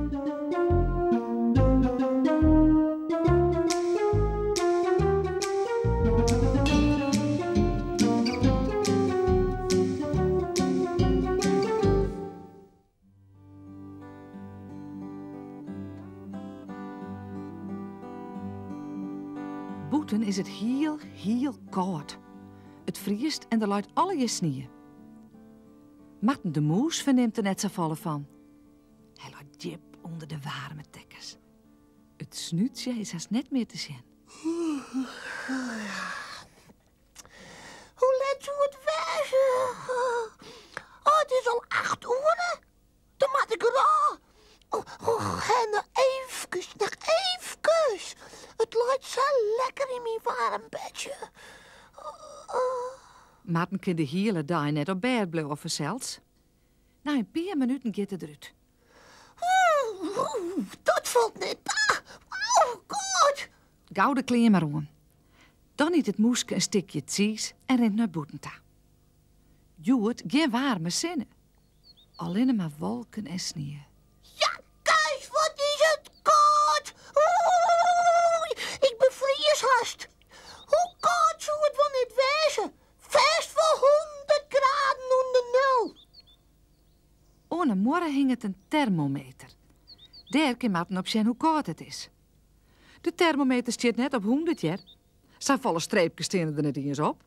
Bûten is it hiel, hiel kâld. It friest en der leit allegear snie. Marten de Mûs fernimt der net safolle fan. Hy leit djip ûnder de waarme tekkens. It snútsje is hast net mear te sjen. Hoe let soe it wêze? Oh, it is al acht oere. Dan moat ik derôf. Och, en noch eefkes, noch eefkes. It leit sa lekker yn myn waarm bedsje. Marten kin de hiele dei net op bêd bliuwe fansels. Nei in pear minuten giet er derút. Oeh, dat falt net ta. Oh God! Gau de klean mar oan. Dan yt it mûske in stikje tsiis en rint nei bûten ta. Hjoed gjin waarme sinne. Allinne mar wolken en snie. Jakkuis, wat is it kâld! Oei, ik befries hast. Hoe kâld soe it wol net wêze? Fêst wol hûndert graden ûnder nul. Oan 'e muorre hinget in termometer. Dêr kin Marten op sjen hoe kâld it is. De termometer stiet net op hûndert hear. Safolle streepkes steane der net iens op.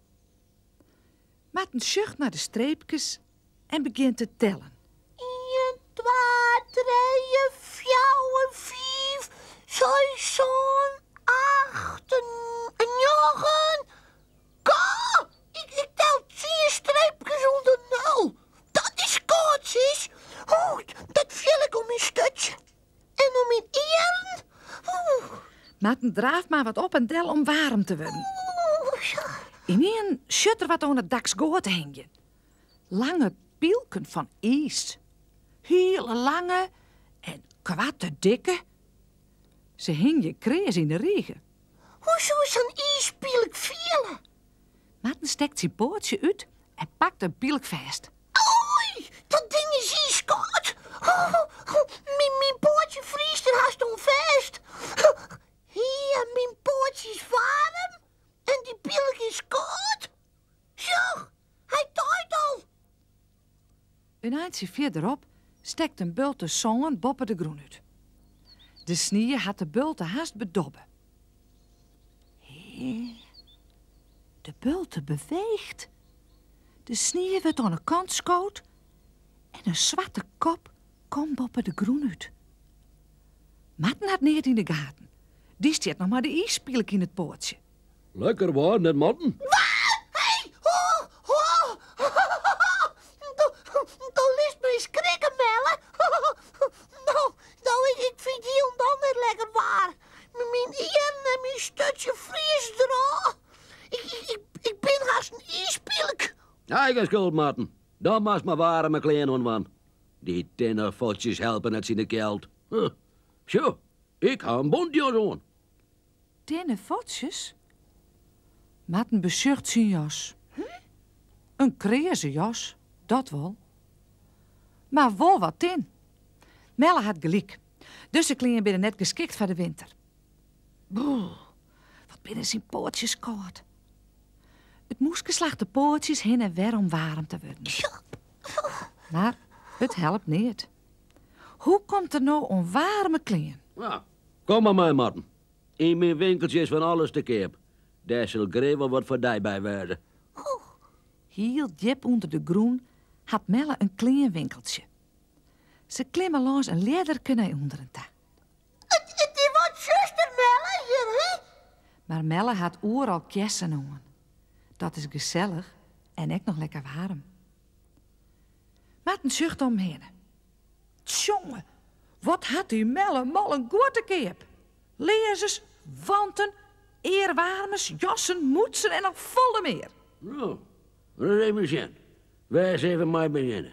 Marten sjocht nei de streepkes en begjint te tellen. Ien, twa, trije, fjouwer, fiif, seis, sân, acht, njoggen. Ka! Ik tel tsien streepkes ûnder nul. Dat is kâld, sis. Oeh, dat fiel ik oan myn sturtsje. En oan myn earen. Oeh. Marten draaft mar wat op en del om waarm te wurden. Ynienen sjocht er wat oan it daksgoat hingjen. Lange pylken fan iis. Hiele lange en koarte dikke. Se hingje kreas yn de rige. Hoe soe sa'n iispylk fiele? Marten stekt syn poatsje út en pakt in pylk fêst. Oei, dat ding is iiskâld. Myn poatsje friest der hast oan fêst. Hier, myn poatsje is waarm en dy pylk is kâld. Sjoch, hy teit al. In eintsje fierderop stekt in bulte sân boppe de grûn út. De snie hat de bulte hast bedobbe. Hé, de bulte beweecht. De snie wurdt oan 'e kant skood en in swarte kop komt boppe de grûn út. Marten hat neat yn de gaten. Dy stiet noch mei de iispylk yn it poatsje. Lekker waar, net Marten? Wat? Hé, ho, ho! Do litst my skrikke, Melle. No, no, ik fyn it hielendal net lekker waar. Myn earen en myn sturtsje frieze derôf. Ik bin hast in iispylk. Eigen skuld, Marten. Dan moatst mar waarme klean oandwaan. Dy tinne fuotsjes helpe net tsjin de kjeld. Sjoch, ik ha in bontjas oan. Tinne fuotsjes? Marten besjocht syn jas. In kreaze jas, dat wol. Mar wol wat tin. Melle hat gelyk. Dizze klean binne net geskikt foar de winter. Boe, wat binne syn poatsjes kâld. It mûske slacht de poatsjes hinne en wer om waarm te wurden. Mar it helpt neat. Hoe komt er no oan waarme klean? Kom mar mei, Marten. Yn myn winkeltsje is fan alles te keap. Dêr sil grif wol wat foar dy by wêze. Hiel djip ûnder de grûn hat Melle in kleanwinkeltsje. Se klimme lâns in ljedderke nei ûnderen ta. It is wat tsjuster, Melle, hjir, hè? Mar Melle hat oeral kjersen oan. Dat is gesellich en ek noch lekker waarm. Marten sjocht om him hinne. Tsjonge, wat hat dy Melle mol in guod te keap! Learzens, wanten, earwaarmers, jassen, mûtsen en noch folle mear. No, ris even sjen. Wêr sille we mei begjinne?